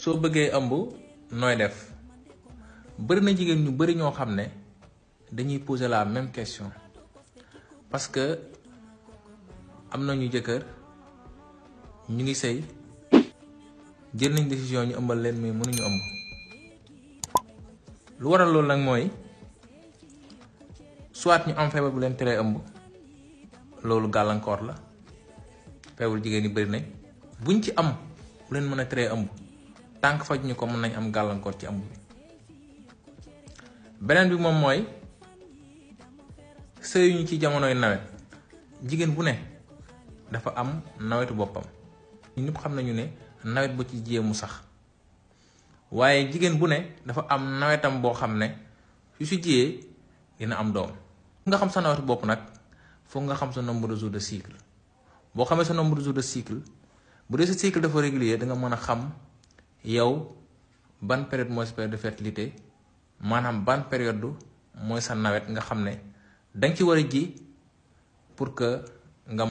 soo bëggee ëmb nooy def bëri na jigéen ñu bëri ñoo xam ne dañuy poser la même question parce que am nañu jëkkër ñu ngi sëy jël nañ décision ñu ëmbal leen mais mënuñu ëmb lu waral loolu nag mooy soit ñu am feebar bu leen teree ëmb loolu gàllankoor la feebar jigéen ñi bëri nañ buñ ci am bu leen mën a teree ëmb tànk faj ñu ko mën nañ am gàllankoor ci ëmb bi beneen bi moom mooy sëyuñu ci jamonoy nawet jigéen bu ne dafa am nawetu boppam ñu ñëpp xam nañu ne nawet bu ci jiyee mu sax waaye jigéen bu ne dafa am nawetam boo xam ne su si jiyee dina am doom nga xam sa nawetu bopp nag foog nga xam sa nombre de jours de cycle boo xamee sa nombre de jours de cycle bu dee sa cycle dafa régulier da nga mën a xam yow ban période mooy sa période de fertilité maanaam ban période mooy sa nawet nga xam ne danga ci war a ji pour que nga